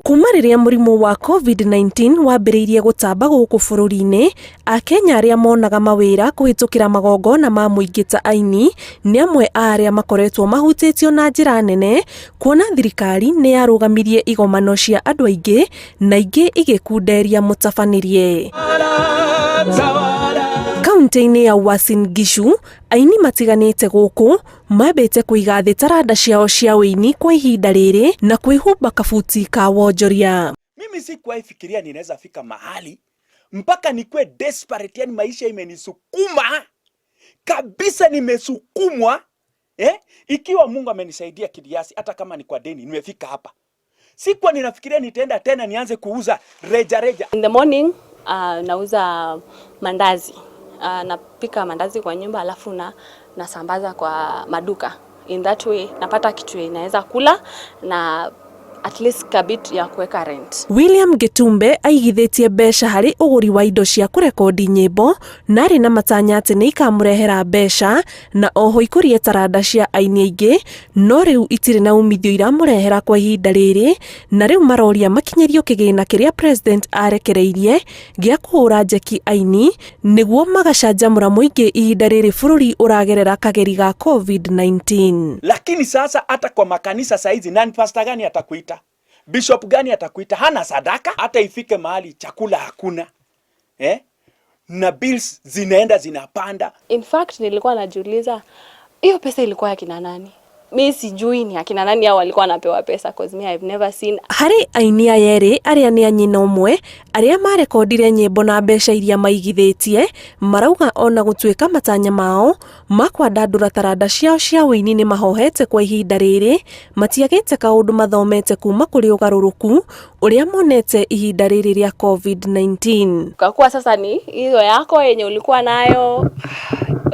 Kuma rĩrĩa mũrimũ wa Covid-19 wambĩrĩirie gũtamba gũkũ bũrũri-inĩ, Akenya arĩa monaga mawĩra kũhĩtũkĩra magongona ma mũingĩ ta aini nĩ amwe a arĩa makoretwo mahutĩtio na njĩra nene, kuona thirikari nĩ yarũgamirie igomano cia andũ aingĩ na ingĩ igĩkunderia mũtabanĩrie. Kauntĩ-inĩ ya Uasin Gishu, aini matiganĩte gũkũ mambĩte kũiga thĩ taranda ciao cia ũini kwa ihinda rĩrĩ na kwĩhumba kabuti ka wonjoria. Mimi sikuwahi fikiria ninaweza fika mahali mpaka nikuwe desperate, yani maisha imenisukuma kabisa, nimesukumwa eh? Ikiwa Mungu amenisaidia kiasi, hata kama ni kwa deni, nimefika hapa. Sikuwa ninafikiria nitaenda tena nianze kuuza reja reja. In the morning nauza mandazi. Napika mandazi kwa nyumba alafu na nasambaza kwa maduka. In that way napata kitu inaweza kula na at least kabit ya kuweka rent. William Gĩtumbe aigithĩtie mbeca harĩ ũgũri wa indo cia kũrekondi nyĩmbo na arĩ na matanya atĩ nĩ ikamũrehera mbeca na oho ikũrie taranda cia aini aingĩ, no rĩu itirĩ na umithio iramũrehera kwa ihinda rĩrĩ, na rĩu maroria makinyĩrio kĩgĩna kĩrĩa president arekereirie gĩa kũhũra njeki aini nĩguo magacanjamũra mũingĩ ihinda rĩrĩ bũrũri ũragerera kageri ga Covid-19. Lakini sasa hata kwa makanisa saizi, nani pastor gani atakuita? Bishop gani atakuita? Hana sadaka. Hata ifike mahali chakula hakuna eh? Na bills zinaenda zinapanda. In fact nilikuwa najiuliza hiyo pesa ilikuwa ya kina nani? Mi sijui ni akina nani hao walikuwa wanapewa pesa, cause me, I've never seen. Harĩ aini aya erĩ arĩa nĩ a nyina ũmwe arĩa marekondire nyĩmbo na mbeca iria maigithĩtie, marauga ona gũtuĩka matanya mao ma kwandandũra taranda ciao cia ũini nĩ mahohete kwa ihinda rĩrĩ, matiagĩte kaũndũ mathomete kuma kũrĩ ũgarũrũku ũrĩa monete ihinda rĩrĩ rĩa Covid-19. Kwa sasa ni hiyo yako yenye ulikuwa nayo,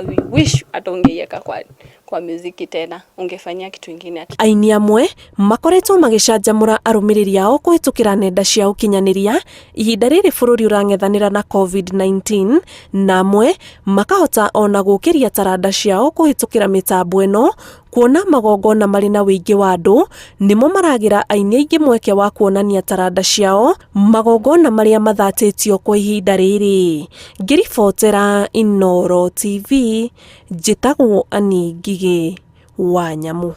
we wish hata ungeiweka kwa muziki tena, ungefanyia kitu ingine. Aini amwe makoretwo magĩcanjamũra arũmĩrĩri ao kũhĩtũkĩra nenda cia ũkinyanĩria ihinda rĩrĩ bũrũri ũrang'ethanĩra na Covid-19, na amwe makahota ona gũkĩria taranda ciao kũhĩtũkĩra mĩtambo ĩno, kuona magongona marĩ na wĩingĩ wa andũ nĩmo maragĩra aini aingĩ mweke wa kuonania taranda ciao magongona marĩa mathatĩtio kwa ihinda rĩrĩ. Ngĩribotera Inooro TV, njĩtagwo Annie Ngigĩ wa Nyamu.